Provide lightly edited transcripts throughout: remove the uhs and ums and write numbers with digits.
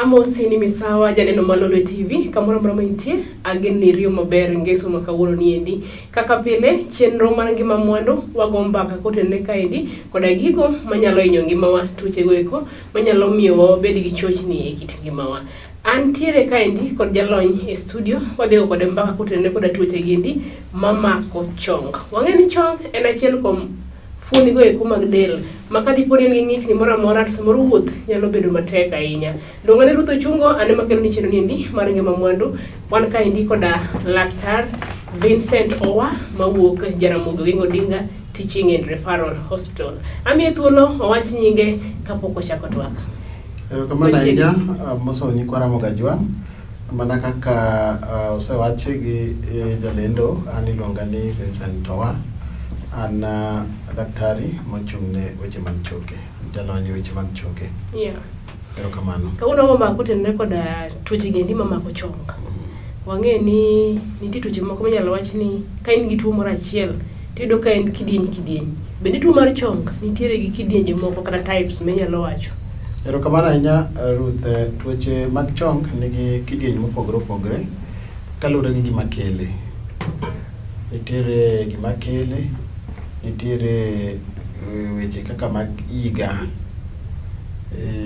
Amosi ni misawa janeno mar Lolwe TV kamoro amora ma intie, ageno ni iriyo maber ngeso ma kawuono ni endi. Kaka pile, chenro mar ngima mwandu wago mbaka kotenore kaendi koda gigo manyalo hinyo ngimawa, tuochego eko manyalo miyo wabed gi chochni e kit ngimawa. Antiere kaendi kod jalony e studio, wadhi go kode mbaka kotenore koda tuoche giendi mamako chong. Wang'e ni chong en achiel kuom fuoni go eko mag del ma ka dipo ni en gi ng'ikni moro amora to samoro wuoth nyalo bedo matek ahinya. Luonga ni Ruth Ochungo, an ema kelo ni chenro ni endi mar ngima mwandu. Wan kaendi koda Laktar Vincent Owa mawuok Jaramogi Oginga Odinga Teaching and Referral Hospital. Amiye thuolo owach nyinge kapok ochako twak. Erokamano ahinya, amoso nyikwa Ramogi Ajwang'. Mana kaka osewachi gi jalendo, an iluonga ni Vincent Owa. An daktari mochung' ne weche mag choke, jalony e weche mag choke. Erokamano. Kawuono wago mbaka kotenore koda tuoche gi endi mamako chong. Wang'e ni nitie tuoche moko minyalo wach ni ka in gi tuo moro achiel tiyudo ka en kidieny kidieny. Bende tuo mar chong nitiere gi kidienje moko kata types minyalo wacho? Erokamano ahinya Ruth. Tuoche mag chong nigi kidieny mopogore opogore kaluwore gi gima kele. Nitiere gima kele, nitiere weche kaka mag higa,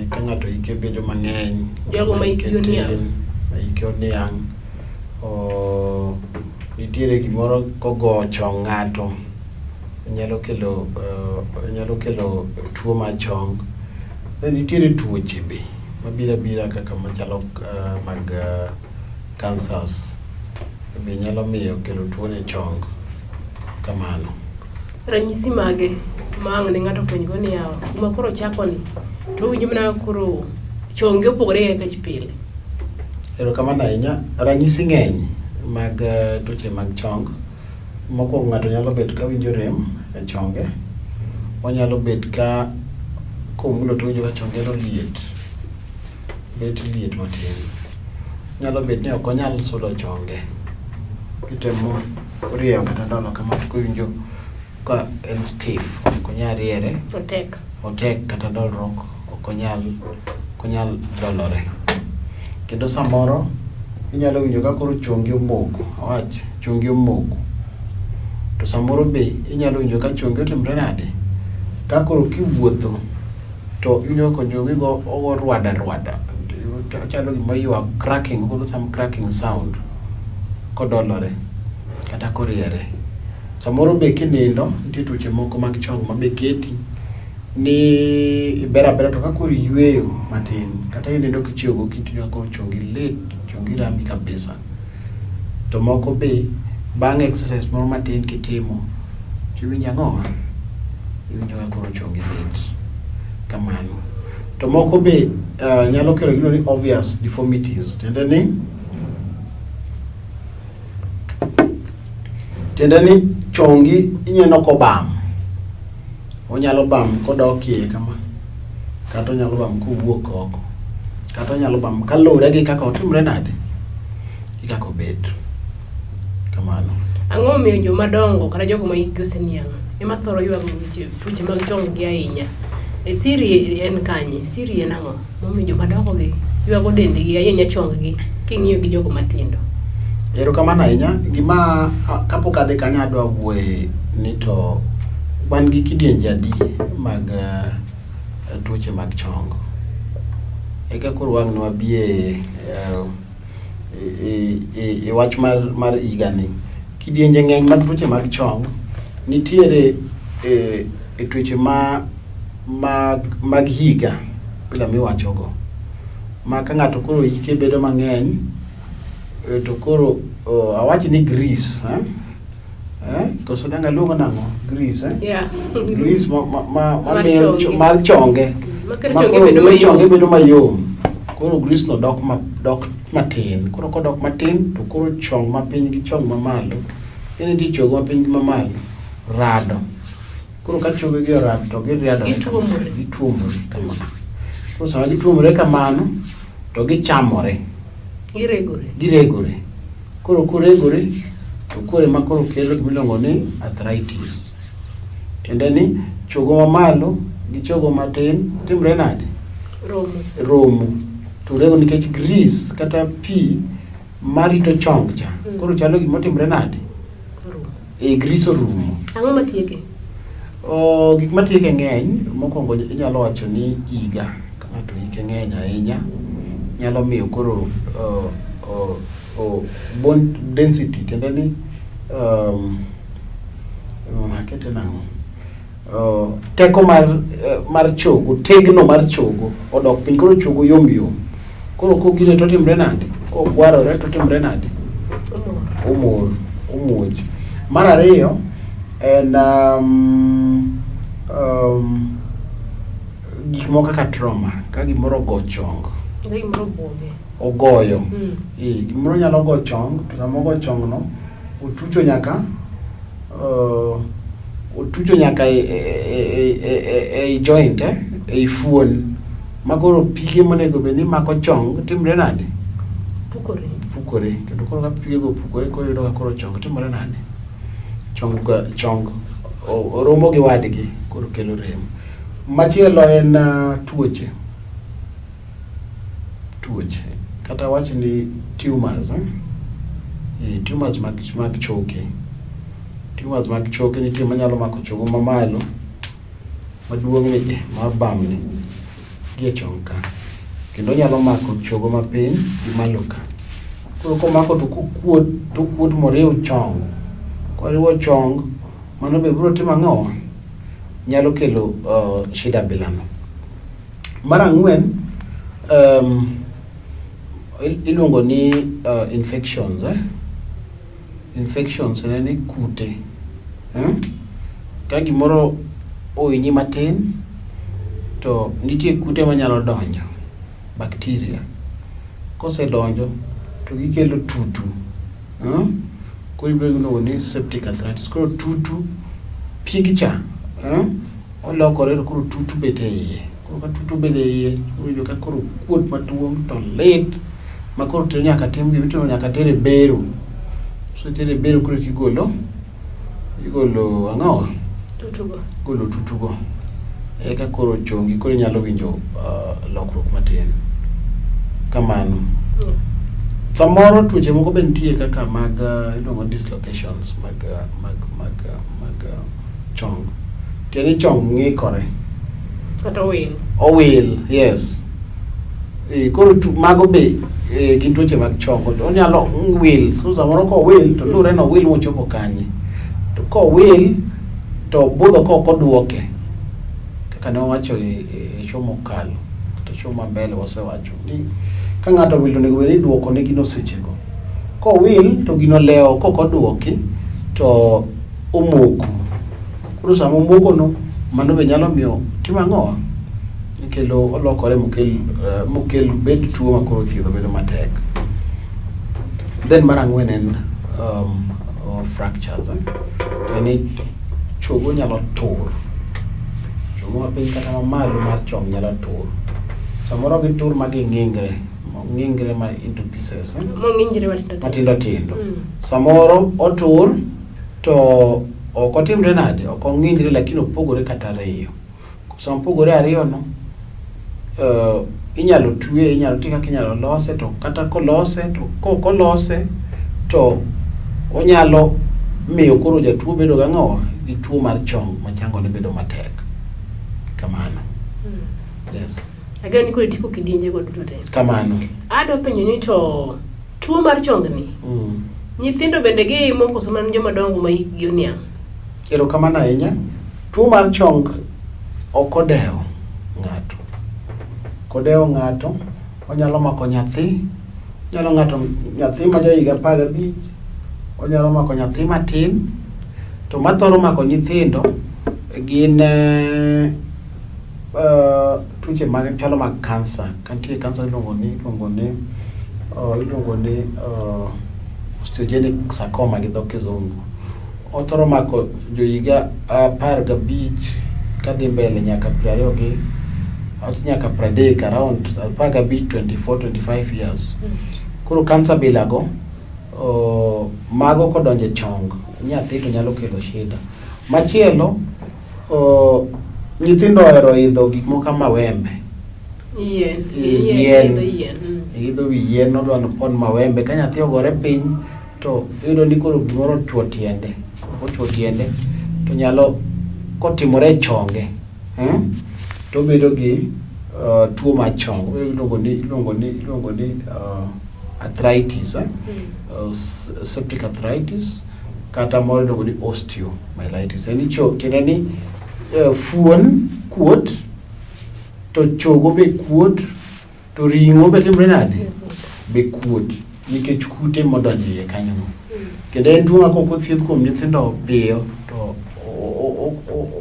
ka ng'ato hike bedo mang'eny, Jogo ma hikgi oniang'. ma hike oniang'. Nitiere gimoro kogo chong ng'ato nyalo kelo nyalo kelo tuo mar chong. Then nitiere tuoche be mabiro abira kaka machalo mag cancers be nyalo miyo kelo tuo ne chong kamano. Ranyisi mage ma ang' ne ng'ato ofwenygo ni yawa kuma koro ochako ni to owinjo mana koro chonge opogore gi kaka pile. Erokamano ahinya. Ranyisi ng'eny mag tuoche mag chong. Mokwongo ng'ato nyalo bet ka winjo rem e chonge. Onyalo bet ka komulo to owinjo ka chonge no liet, bet liet matin. Nyalo bet ni ok onyal sudo chonge. Kitemo rieyo kata dolo kama to kowinjo ka en stiff, ok onyal riere. Otek. Otek kata dolruok ok onyal ok onyal dolore. Kendo samoro inyalo winjo ka koro chongi omoko, awach chongi omoko. To samoro be inyalo winjo ka chongi otimore nade? Ka koro kiwuotho to iwinjo ka chongi go ogo rwada rwada. Ochalo gima ywak cracking, ogolo some cracking sound kodolore kata koriere. Samoro be kinindo, nitie tuoche moko mag chong ma be keti ni iber abera to ka koro iyweyo matin kata inindo kichiew gokinyi to koro chongi lit, chongi rami kabisa. To moko be bang' exercise moro matin kitimo tiwinjo ang'owa? Iwinjo ka koro chongi lit kamano. To moko be nyalo kelo gimiluongo ni obvious deformities. Tiende ni chongi ineno kobam. Onyalo bam kodok iye kama, kata onyalo bam kowuok oko, kata onyalo bam kaluwore gi kaka otimre nade, gi kaka obet. Kamano. Ang'o momiyo joma dongo kata jogo ma hikgi oseniang' ema thoro ywago weche tuoche mag chong gi ahinya? E siri en kanye? Siri en ang'o? Momiyo joma dongo gi ywago dendgi ahinya chong gi king'iyo gi jogo matindo. Erokamano ahinya. Gima kapok adhi kanyo adwa wuoye ni to wan gi kidienje adi mag tuoche mag chong. Eka koro wang' ne wabie e wach mar higani. Kidienje ng'eny mag tuoche mag chong. Nitiere e tuoche ma mag higa bila miwachogo. Ma ka ng'ato koro hike bedo mang'eny to koro awach ni grease koso dang' aluongo nang'o? Grease eh? Yeah. Grease ma miyo mar chonge. Ma koro chonge bedo mayom. Koro grease no dok ma dok matin. Koro kodok matin to koro chong mapiny gi chong mamalo. En nitie chogo mapiny gi mamalo rado. Koro ka chogo gi orado to giriadore. Gituomore. Gituomore kamano. Koro sama gituomore kamano to gichamore. Giregore. Giregore. Koro koregore to koro ema koro kelo gima iluongo ni arthritis. Tiende ni chogo mamalo gi chogo matin timre nade? Romo. Romo. To rego nikech grease kata pi marito chong cha. Koro chalo gima otimre nade? Orumo. E grease orumo. Ang'o matieke? O, gik matieke ng'eny, mokwongo inyalo wacho ni higa, ka ng'ato hike ng'eny ahinya, nyalo miyo koro bone density, tiende ni akete nang'o? Teko mar chogo, tegno mar chogo odok piny, koro chogo yom yom. Koro kogine to otimre nade? Kogwarore to otimre nade? Omor. Omor, omuoch. Mar ariyo en gik moko kaka trauma, ka gimoro ogo chong. Ka gimoro obuoge. Ogoyo. Gimoro nyalo go chong, to sama ogo chong no, otucho nyaka e joint, ei fuon. Ma koro pige monego bed ni mako chong timre nade? Pukore. Pukore. Kendo koro ka pige go opukore, koro iyudo ka koro chong timore nade? Chong chong oromo gi wadgi, koro kelo rem. Machielo en tuoche. Tuoche. Kata wach ni tumors, Tumors mag choke. Tumors mag choke nitie manyalo mako chogo mamalo, maduong' ni, mabamni, gi e chong ka. Kendo onyalo mako chogo mapiny gi malo ka. Koro komako to kokuot, to okuot moriw chong. Koriwo chong, mano be biro timo ang'o? Nyalo kelo shida bilano. Mar ang'wen, iluongo ni infections, Infections en ni kute. Ka gimoro ohinyi matin, to nitie kute manyalo donjo, bacteria. Kosedonjo, to gikelo tutu. Koro ibiro iluongo ni septic arthritis. Koro tutu, pig cha, olokore to koro tutu bet e iye. Koro ka tutu obet e iye, iwinjo ka koro kuot maduong' to lit, ma koro to nyaka tim gima itimo, nyaka tere bero. Kosetere bero koro igolo, igolo ang'o? Tutugo. Igolo tutugo. Eka koro chongi koro inyalo winjo lokruok matin. Kamano. Samoro tuoche moko be nitie kaka mag iluongo dislocations mag chong. Tiende ni chong ng'ikore. Kata owil. Owil, yes. Koro mago be gin tuoche mag chong. Onyalo wil, so samoro kowil to luwore ni owil mochopo kanye. To kowil to obudho ka ok oduoke. Kaka ne wawacho e show mokalo, kata show ma mbele wasewacho ni ka ng'ato owil to onego bed ni iduoko ne gino sechego. Kowil to gino olewo kok oduoki to omoko. Koro sama omoko no, mano be nyalo miyo timo ang'o? Kelo olokore mokel bed tuo ma koro thiedho bedo matek. Then mar ang'wen en fractures. En ni chogo nyalo tur. Chogo mapiny kata mamalo mar chong nyalo tur. Samoro gitur ma ging'ingre, ng'ingre ma into pieces. Mong'injre matindo tindo. Matindo tindo. Samoro otur to ok otimre nade, ok ong'injre lakini opogore kata ariyo. Sama opogore ariyo no, inyalo twe, inyalo ti kaka inyalo lose, to kata kolose to kok olose to onyalo miyo koro jatuo bedo gang'o? Gi tuo mar chong ma chango ne bedo matek. Kamano. Yes. Ageno ni koro itieko kidienje go duto te. Kamano. Adwa penjo ni to tuo mar chongni, nyithindo bende giimo koso mana joma dongo ma hikgi oniang'? Erokamano ahinya. Tuo mar chong ok odewo ng'ato. Ok odewo ng'ato, onyalo mako nyathi, onyalo ng'ato nyathi ma ja higa 15, onyalo mako nyathi matin, to mathoro mako nyithindo gin tuoche mag chalo mag kansa. Ka nitie kansa iluongo ni osteogenic sarcoma gi dho kizungu. Othoro mako johiga 15 kadhi mbele nyaka 20 gi nyaka 30, around 15, 24, 25 years. Koro kansa bilago, mago kodonjo e chong nyathi to nyalo kelo shida. Machielo, nyithindo ohero idho gik moko kaka mawembe. Yien. Yien. Idho yien. Idho wi yien odwa nopon mawembe ka nyathi ogore piny to iyudo ni koro gimoro ochuo tiende. Kochuo tiende to nyalo kotimore e chonge to obedo gi tuo mar chong iluongo ni iluongo ni iluongo ni arthritis septic arthritis kata moro iluongo ni osteomyelitis. En ni cho tiende ni fuon kuot to chogo be kuot to ring'o be timre nade? Be kuot nikech kute modonjo iye kanyono. Kendo en tuo ma kok othiedh kuom nyithindo piyo to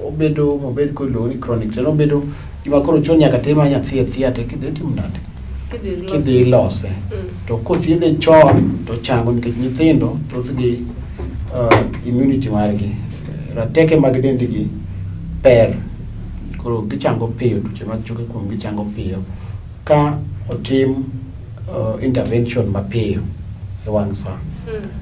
obedo mobed ko iluongo ni chronic. To en obedo gima koro chon nyaka tem nyathi e theatre kidhi timo nade? Kidhi ilose. To kothiedhe chon to chango nikech nyithindo thothgi immunity margi rateke mag dendgi ber koro gichango piyo tuoche mag choke kuom gichango piyo ka otim intervention mapiyo e wang' sa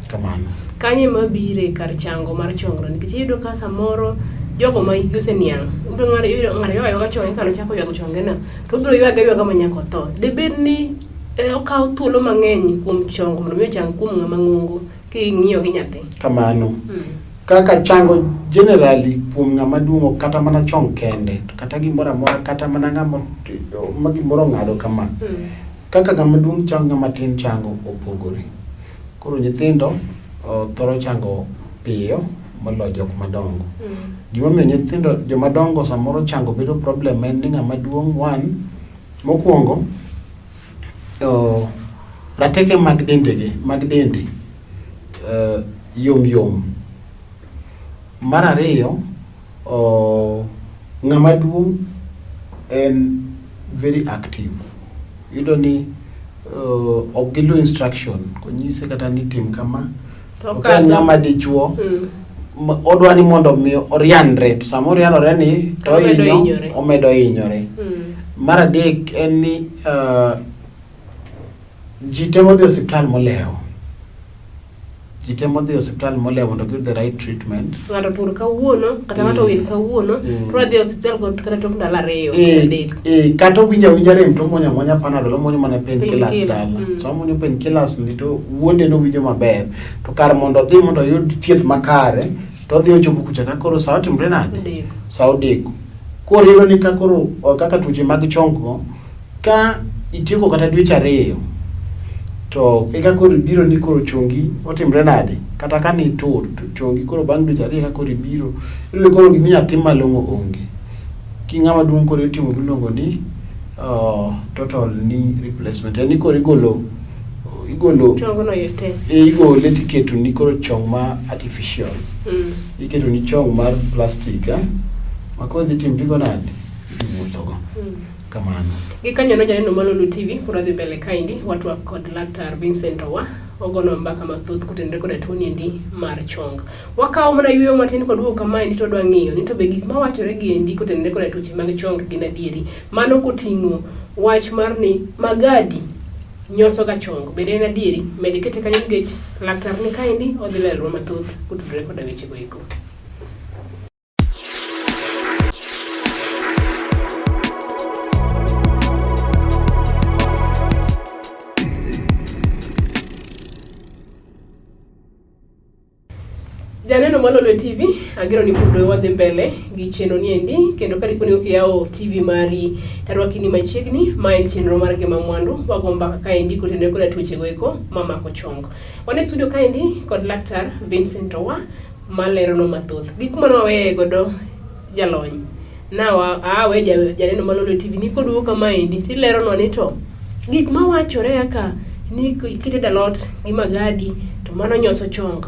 kamano. Kanyo ema bire kar chango mar chongno nikech iyudo ka samoro jogo ma hikgi oseniang' ibiro ng'ado iyudo ng'ato ywago aywaga chonge kane ochako ywago chonge no to obiro ywage aywaga ma nyaka otho. Debed ni okawo thuolo mang'eny kuom chongo mondo mi ochang kuom ng'ama ng'ongo king'iyo gi nyathi. Kamano. Kaka chango generally kuom ng'ama duong' ok kata mana chong kende to kata gimoro amora kata mana ng'ama ma gimoro ong'ado kama. Kaka ng'ama duong' chango ng'ama tin chango opogore. Koro nyithindo thoro chango piyo moloyo jok madongo. Gimomiyo nyithindo joma dongo samoro chango bedo problem en ni ng'ama duong' one mokwongo rateke mag dendegi mag dende yom yom. Mar ariyo, ng'ama duong' en very active. Iyudo ni ok giluw instruction konyise kata ni tim kama To to ka en ng'ama dichuo odwa ni mondo mi orianre to sama orianore ni to Omedo ohinyo hinyore. omedo hinyore. Mar adek en ni ji temo dhi osiptal molewo. Ji temo dhi osiptal molewo mondo giyud the right treatment. Ng'ato tur kawuono kata ng'ato wil kawuono to odhi e osiptal kod kata tok ndalo ariyo kata adek. Kata owinjo awinja rem to omuonyo amuonya panadol omuonyo mana painkillers Painkiller, dala. Sama omuonyo painkillers ni to wuonde nowinjo maber. To kar mondo odhi mondo oyud thieth makare to odhi ochopo kucha ka koro sa otimre nade? Odeko. Sa odeko. Koro iyudo ni ka koro kaka tuoche mag chong go ka itieko kata dweche ariyo to eka koro ibiro ni koro chongi otimre nade kata ka nitur to chongi koro bang' dweche ariyo eka koro ibiro iyudo ni koro giminya tim malong'o onge. Ki ng'ama duong' koro itimo gimiluongo ni total knee replacement en ni koro igolo igolo Chongno te. Igole tiketoni koro chong ma artificial. Iketoni chong mar plastic ma koro idhi timo tigo nade? Idhi wuothogo. Kamano. Gikanyono janeno mar Lolwe TV koro adhi mbele kaendi watwak kod laktar Vincent Owa ogonwa mbaka mathoth kotenore koda tuo niendi mar chong. Wakawo mana yueyo matin kod wuok kamaendi to wadwa ng'iyo ni to be gik mawachore gi endi kotenore koda tuoche mag chong gin adieri. Mano koting'o wach mar ni magadi nyoso ga chong bende en adieri? Med ikete kanyo nikech laktar ni kaendi odhi leronwa mathoth kotudore koda weche go eko. Janeno mar Lolwe TV, ageno ni pod wadhi mbele gi chenro ni endi kendo ka dipo ni ok iyawo TV mari tarwaki ni machiegni, ma en chenro mar Ngima Mwandu, wago mbaka kaendi kotenore koda tuoche go eko mamako chong. Wan e studio kaendi kod laktar Vincent Owa maleronwa mathoth. Gik mane waweye godo jalony, nawa awe janeno mar Lolwe TV ni koduogo kamaendi tileronwa ni to gik mawachore kaka ni kitedo alot gi magadi to mano nyoso chong.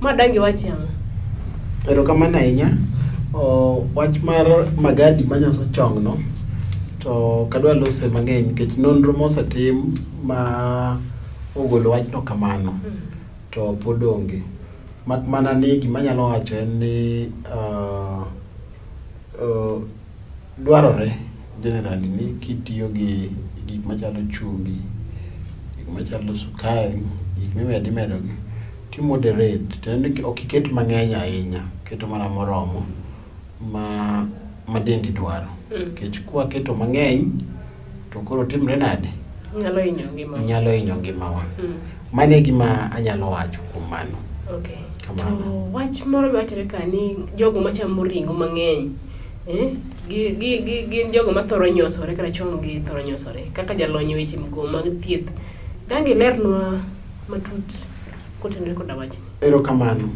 Ma dang' iwachi ang'o? Erokamano ahinya. Wach mar magadi manyoso chong no to ok adwa lose mang'eny nikech nonro mosetim ma ogolo wachno kamano to pod onge. Mak mana ni gima anyalo wacho en ni dwarore generally ni kitiyo gi gik machalo chumbi, gik machalo sukari, gik mimedo imedo gi, ti moderate tiende ni ok iket mang'eny ahinya, iketo mana moromo ma dendi dwaro. Nikech kwaketo mang'eny to koro timre nade? Nyalo hinyo ngimawa. Nyalo hinyo ngimawa. Mano e gima anyalo wacho kuom mano. Okay. Kamano. To wach moro be wachore ka ni jogo machamo ring'o mang'eny gin jogo mathoro nyosore kata chong gi thoro nyosore. Kaka jalony e weche go mag thieth, dang' ilernwa matut kotenore koda wachni. Erokamano.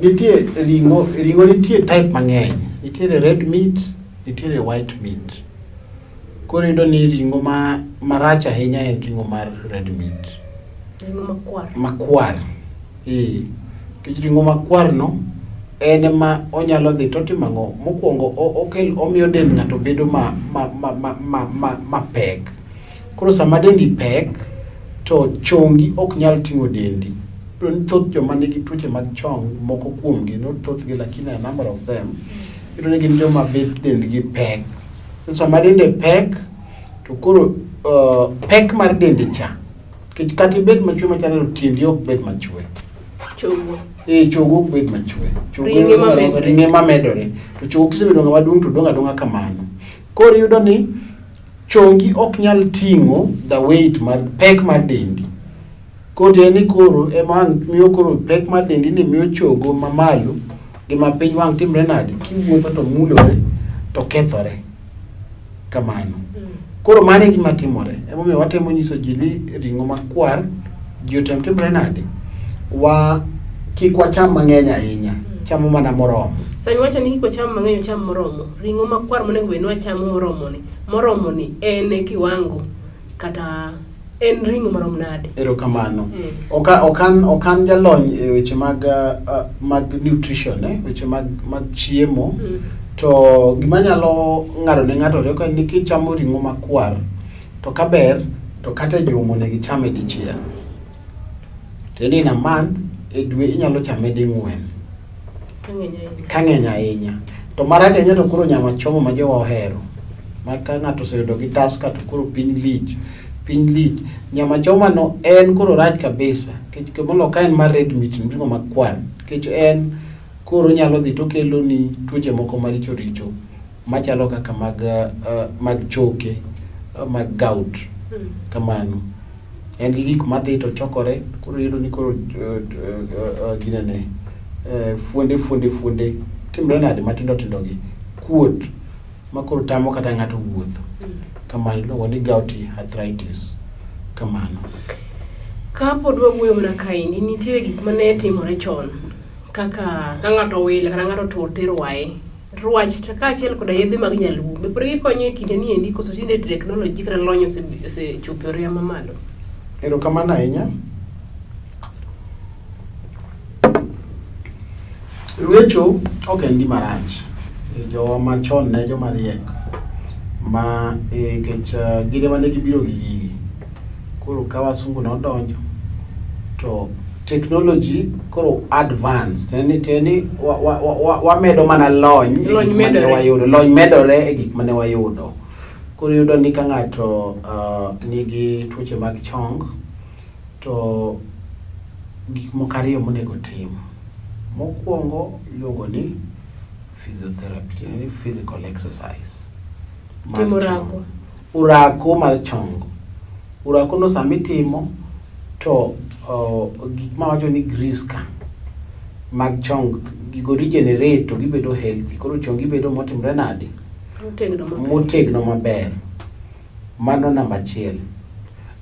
Nitie ring'o, ring'o nitie type mang'eny. Nitiere red meat, nitiere white meat. Koro iyudo ni ring'o ma marach ahinya en ring'o mar red meat. Ring'o makwar. Makwar. Ee. Nikech ring'o makwar no en ema onyalo dhi to otimo ang'o? Mokwongo okel omiyo dend ng'ato bedo ma ma ma ma ma ma mapek. Koro sama dendi pek to chongi ok nyal ting'o dendi. Iyudo ni thoth joma nigi tuoche mag chong moko kuomgi, not thothgi lakini a number of them, iyudo ni gin joma bet dendgi pek. To sama dende pek to koro pek mar dende cha, nikech kata ibed machwe machalo to tiendi ok bed machwe. Chogo. Ee, chogo ok bed machwe. Chogo Ring'e mamedore. Ring'e mamedore. To chogo kisebedo ng'ama duong' to dong' adong'a kamano. Koro iyudo ni chongi ok nyal ting'o the weight mar pek mar dendi. Koro tiende ni koro ema wang' miyo koro pek mar dendi ni miyo chogo mamalo gi mapiny wang' timre nade? Kiwuotho to mulore to kethore. Kamano. Koro mano e gima timore. Emomiyo watemo nyiso ji ni ring'o makwar ji otem timre nade? Wa kik wacham mang'eny ahinya. Chamo mana moromo. Sami wacho ni kik wacham mang'eny, wacham moromo. Ring'o makwar monego bed ni wachamo moromo ni, moromo ni en e kiwango kata en ring'o marom nade? Erokamano. Ok an jalony e weche mag mag nutrition, weche mag mag chiemo. To gima nyalo ng'ado ne ng'ato rieko en ni kichamo ring'o makwar to kaber to kata e juma onego ichame dichiel. Tiende in a month e dwe inyalo chame ding'wen. Ka ng'eny ahinya. Ka ng'eny ahinya. To marach ahinya to koro nyama choma ma jowa ohero. Ma ka ng'ato oseyudo gi Tusker to koro piny lich. Piny lich. Nyama choma no en koro rach kabisa. Nikech moloyo ka en mar red meat, ring'o makwar. Nikech en koro onyalo dhi to okelo ni tuoche moko maricho richo machalo kaka mag mag choke, mag gout. Kamano. En gi gik madhi to chokore, koro iyudo ni koro ginene, fuonde fuonde fuonde timre nade matindo tindo gi kuot ma koro tamo kata ng'ato wuotho. Kamano iluongo ni gouty arthritis. Kamano. Kapod wawuoyo mana kaendi, nitiere gik mane timore chon kaka ka ng'ato owil kata ng'ato otur tirwaye. Rwach to kaachiel koda yedhe mag nyaluo be pod gikonyo e kinde ni endi koso tinde teknoloji kata lony osechopo e oria mamalo? Erokamano ahinya. Ruecho ok en gima rach. Jowa machon ne joma riek ma nikech gin ema ne gibiro gi gigi. Koro ka wasungu nodonjo to technology koro advance tiende ni wamedo mana lony e Lony gik mane medore. wayudo. Lony medore e gik mane wayudo. Koro iyudo ni ka ng'ato nigi tuoche mag chong to gik moko ariyo monego otim. Mokwongo iluongo ni physiotherapy, tiende ni physical exercise. Mar Timo chong. orako. Orako mar chong. Orako no sama itimo to gik ma wacho ni grease ka mag chong gigo regenerate to gibedo healthy. Koro chongi bedo motimre nade? Motegno maber. Motegno maber. Mano namba achiel.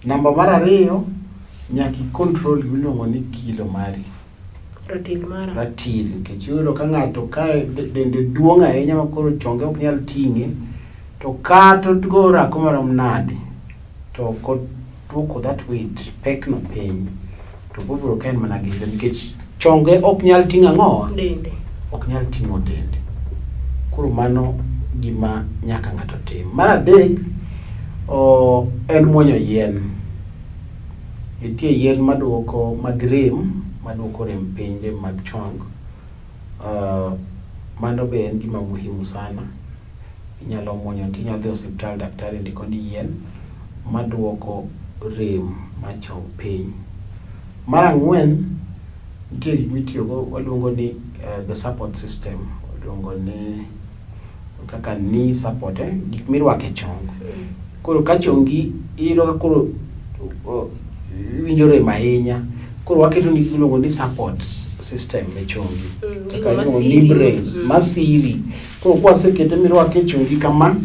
Namba mar ariyo, nyaka i control gimiluongo ni kilo mari. Ratil mara. Ratil, nikech iyudo ka ng'ato ka dende duong' ahinya ma koro chonge ok nyal ting'e, to kata ogo orako marom nade, to ok oduoko that weight, pek no piny, to bobiro ka en mana gi nikech chonge ok nyal ting'o ang'owa? Dende. Ok nyal ting'o dende. Koro mano gima nyaka ng'ato tim. Mar adek, en muonyo yien. Nitie yien maduoko mag rem, maduoko rem piny, rem mag chong. Mano be en gima muhimu sana. Inyalo muonyo to inyalo dhi e osiptal daktari ndikoni yien maduoko rem mar chong piny. Mar ang'wen, nitie gik mitiyogo waluongo ni the support system. Iluongo ni kaka knee support, gik mirwako e chong. Koro ka chongi iyudo ka koro iwinjo rem ahinya. Koro waketo ni iluongo ni support system e chongi. Kaka iluongo ni brace masiri. Koro kwasekete mirwake e chongi kama,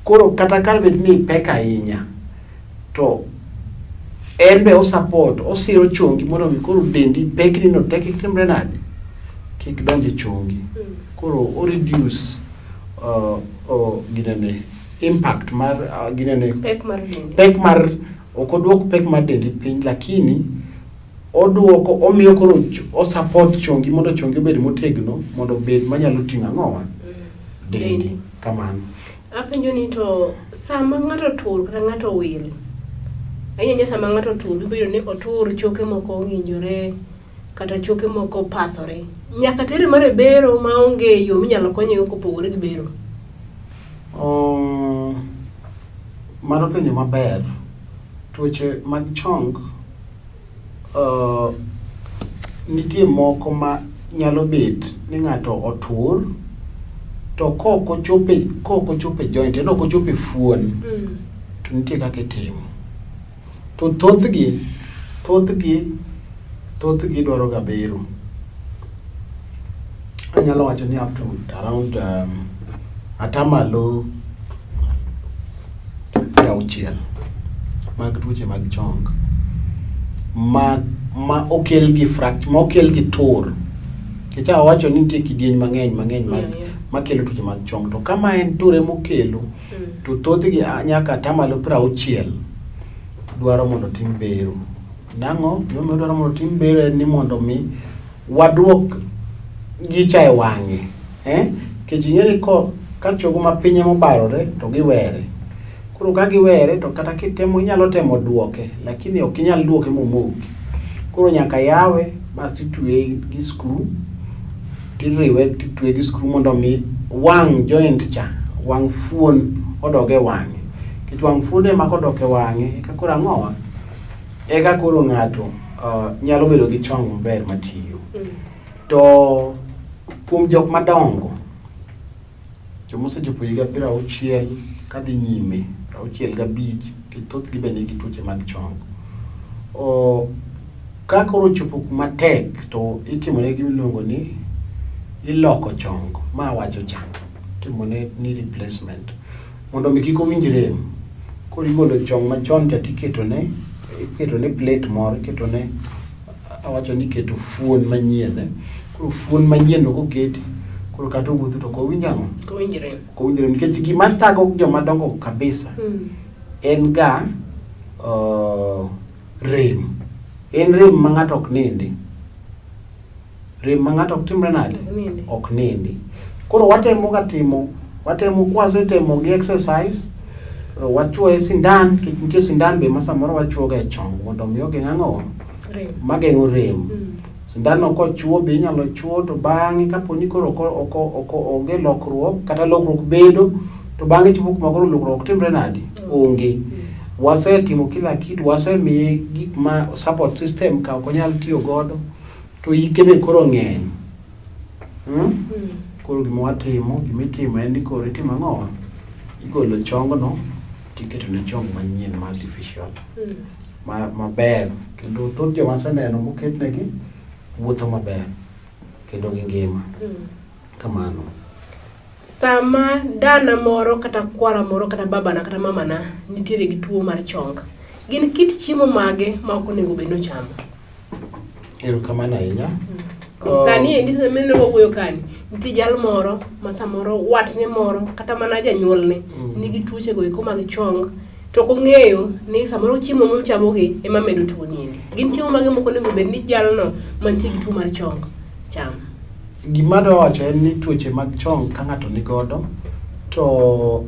koro kata ka bed ni ipek ahinya, to en be o support, osiro chongi mondo mi koro dendi pekni no te kik timre nade? Kik donj e chongi. Koro o reduce ginene impact mar ginene pek mar dendi. Pek mar ok oduok pek mar dendi piny lakini oduoko omiyo koro o support chongi mondo chongi obed motegno mondo obed manyalo ting'o ang'owa dendi kamano. Apenjo ni to sama ng'ato tur kata ng'ato wil, ahinya ahinya sama ng'ato tur ibiro yudo ni otur choke moko ong'injore kata choke moko opasore. Nyaka tere mana e bero maonge yo minyalo konyego kopogore gi bero? Mano penjo maber. Tuoche mag chong nitie moko ma nyalo bet ni ng'ato otur to kok ochopo kok ochopo e joint en ok ochopo e fuon to nitie kaka itimo. To thothgi thothgi thothgi dwaro ga bero. Anyalo wacho ni up to around atamalo 60 mag tuoche mag chong ma ma okel gi fract ma okel gi tur. Nikech awacho ni nitie kidieny mang'eny mang'eny mag Yeah, yeah. makelo tuoche mag chong to kama en tur emokelo to thothgi nyaka atamalo 60 dwaro mondo otim bero. Nang'o? Gimomiyo dwaro mondo otim bero en ni mondo mi waduok gicha e wang'e. Eh? Nikech ing'e ni ko ka chogo mapiny ema obarore to giwere. Koro ka giwere to kata kitemo inyalo temo duoke lakini ok inyal duoke momoki. Koro nyaka yawe bas itweye gi screw tiriwe titweye gi screw mondo mi wang' joint cha wang' fuon odog e wang'e. Nikech wang' fuon ema kodok e wang'e eka koro ang'owa? Eka koro ng'ato nyalo bedo gi chong maber matiyo. To kuom jok madongo, joma osechopo higa 60 kadhi nyime, 65, nikech thothgi be nigi tuoche mag chong. Ka koro ochopo kuma tek to itimone gima iluongo ni iloko chong, ma awacho cha, itimone ni replacement mondo mi kik owinj rem. Koro igolo chong machon cha tiketone iketone plate moro, iketone awacho ni iketo fuon manyien. Eh. Koro fuon manyien no koketi, koro kata owuotho to ok owinj ang'o? Ok owinj rem. Ok owinj rem nikech gima thago joma dongo kabisa en ga rem. En rem ma ng'ato ok nindi. Rem ma ng'ato ok timre nade? Ok nindi. Ok nindi. Koro watemo ga timo, watemo kwasetemo gi exercise, wachuoye sindan, nikech nitie sindan be ma samoro wachuo ga e chong mondo mi ogeng' ang'o? Rem. Mageng'o rem. Sindan no kochuo be inyalo chuo to bang'e kapo ni koro ok ok onge lokruok kata lokruok bedo to bang'e chopo kuma koro lokruok timre nade? Onge. Wasetimo kila kitu, wasemiye gik ma support system ka ok onyal tiyo godo to hike be koro ng'eny. Koro gima watimo, gima itimo en ni koro itimo ang'o? Igolo chongno tiketo ne chong manyien ma artificial. Maber kendo thoth joma aseneno moketnegi wuotho maber kendo gi ngima. Kamano. Sama dana moro kata kwara moro kata babana kata mamana nitiere gi tuo mar chong, gin kit chiemo mage ma ok onego bed ni ochamo? Erokamano ahinya. Sani endi sama mineno wawuoyo kani, nitie jal moro ma samoro watne moro kata mana janyuolne nigi tuoche go eko mag chong to ok ong'eyo ni samoro chiemo mochamogi ema medo tuo ni endi. Gin chiemo mage mok onego bed ni jalno mantie gi tuo mar chong chamo? Gima adwa wacho en ni tuoche mag chong ka ng'ato nigodo to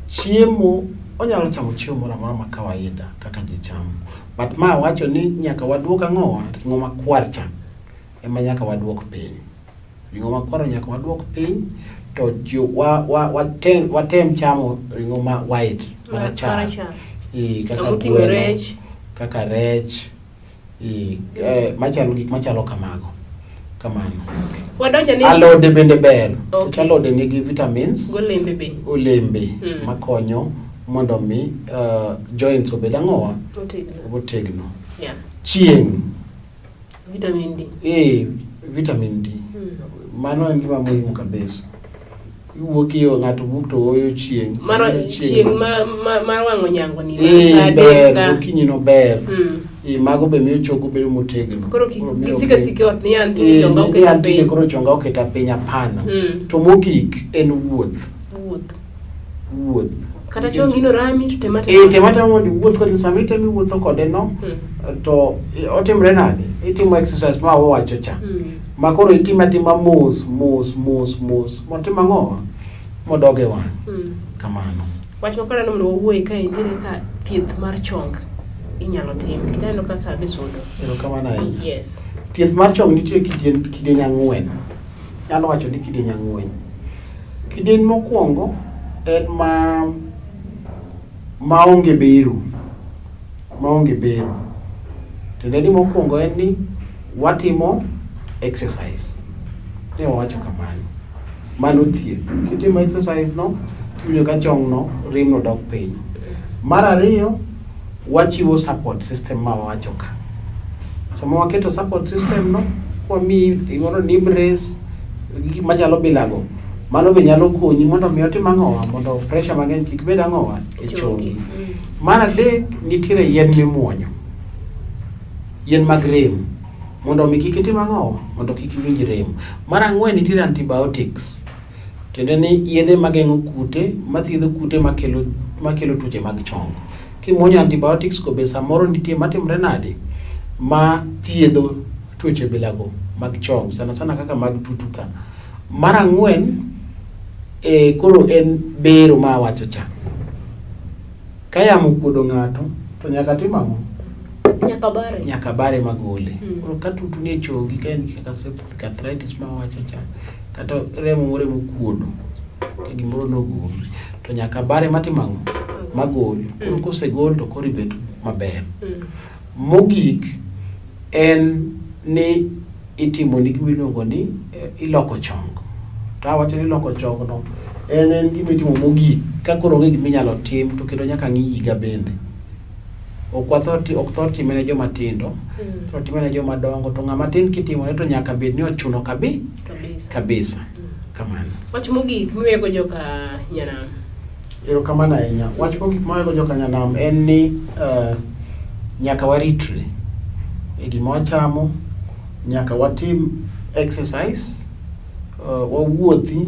chiemo onyalo chamo chiemo moro amora ma kawaida kaka ji chamo. But ma wacho ni nyaka waduok ang'owa ring'o makwar cha ema nyaka waduok piny. Ring'o makwar nyaka waduok piny to jo, wa, wa, watem, watem chamo ring'o ma white marachar. Marachar. Ee, kaka Kama oting'o gweno, rech. kaka rech, ee, machalo gik machalo kamago. Kamano. Wadonjo ni Alode bende ber. Okay. Nikech alode nigi vitamins, golembe be. olembe makonyo mondo mi joints obed ang'owa? Otegno. Otegno. Yeah. Chieng'. Vitamin D. Eh, vitamin D. Mano en gima muhimu kabisa. Iwuok iyo ng'ato wuok to oyo chieng'. Mar chieng' ma, ma, mar wang'o nyango ni. Eh, Saa adek ber, ka- gokinyi no ber. Mm. Eh, mago be miyo chogo bedo motegno. Koro kik Koro miyo gisika obedo- sika ot ni an tinde Eh, chonga ni oketa an tinde piny. koro chonga oketa piny hapana. Mm. To mogik en wuoth. Wuoth. Wuoth. Kata chongi no rami to tema tema. Eh, tema tema mondo iwuoth kode sama itemo iwuotho kode no, to otimre nade? Itimo exercise ma wawacho cha. Ma koro itime atima mos mos mos mos motim ang'o? Modog e wang'. Kamano. Wach ma koro mondo wawuoye ka endi ni ka thieth mar chong inyalo tim. Nikech aneno ka saa be sudo. Erokamano ahinya. Yes. Thieth mar chong nitie kidieny kidieny ang'wen. Nyalo wacho ni kidieny ang'wen. Kidieny mokwongo en ma maonge bero. Maonge bero. Tiende ni mokwongo en ni watimo exercise. Ne wawacho kamano. Mano thieth. Kitimo exercise no, tiwinjo ka chong no, rem no dok piny. Mar ariyo, wachiwo support system ma wawacho ka. Sama waketo support system no, wamiyi gimoro ni brace, gi gik machalo bilago. Mano be nyalo konyi mondo mi otim ang'owa, mondo pressure mang'eny kik bed ang'owa e chongi. Mar adek, nitiere yien mimuonyo. Yien mag rem. Mondo mi kik itim ang'owa, mondo kik iwinj rem. Mar ang'wen, nitiere antibiotics. Tiende ni yedhe mageng'o kute, mathiedho kute makelo, makelo tuoche mag chong. Kimuonyo antibiotics go be samoro nitie matimre nade? Ma thiedho tuoche bilago mag chong, sana sana kaka mag tutu ka. Mar ang'wen, e, koro en bero ma awacho cha. Ka yamo okuodo ng'ato, to nyaka tim ang'o? Nyaka bare. Nyaka bare magole. Mm. Koro ka tutu nie chongi, ka en kaka septic arthritis ma wawacho cha, kata remo moro emokuodo, ka gimoro nogol, to nyaka bare matimo ang'o? Magol. Koro Mm. kosegol to koro ibet maber. Mm. Mogik en ni itimo ni gima iluongo ni iloko chong. To awacho ni iloko chong no, en gima itimo mogik ka koro onge gima inyalo tim to kendo nyaka ng'i higa bende. Ok wathor ok thor time ne joma tindo, thor time ne joma dongo to ng'ama tin kitimone to nyaka bed ni ochuno Kabisa. kabisa. Mm. Kamano. Wach mogik miwego joka Nyanam. Erokamano ahinya. Wach mogik mawego joka Nyanam en ni nyaka waritre e gima wachamo, nyaka watim exercise, wawuothi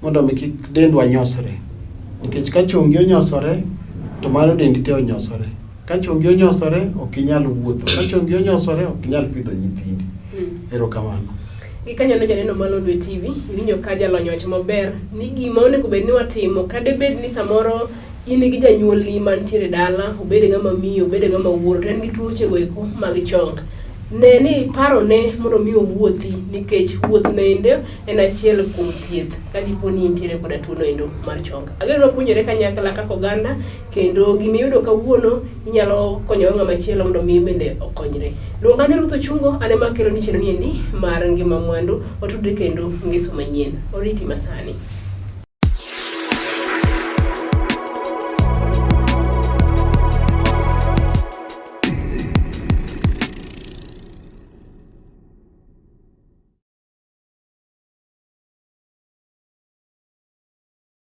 mondo mi kik dendwa nyosre. Nikech ka chongi onyosore, to mano dendi te onyosore. Ka chongi onyosore, ok inyal wuotho. Ka chongi onyosore, ok inyal pidho nyithindi. Erokamano. Gikanyono janeno mar Lolwe TV, iwinjo ka jalony wacho maber ni gima onego bed ni watimo kadebed ni samoro in gi janyuolni mantiere dala, obed ng'ama miyo, obed ng'ama wuoro, to en gi tuoche go eko mag chong. Ne ni iparone mondo mi owuothi nikech wuoth noendo en achiel kuom thieth ka dipo ni intiere koda tuo noendo mar chong. Ageno ni wapuonjore kanyakla kaka oganda kendo gimiyudo kawuono inyalo konyogo ng'ama chielo mondo mi bende okonyre. Luonga ni Ruth Ochungo, an ema akelo ni chenro niendi mar ngima mwandu, watudre kendo ngeso manyien. Oriti masani.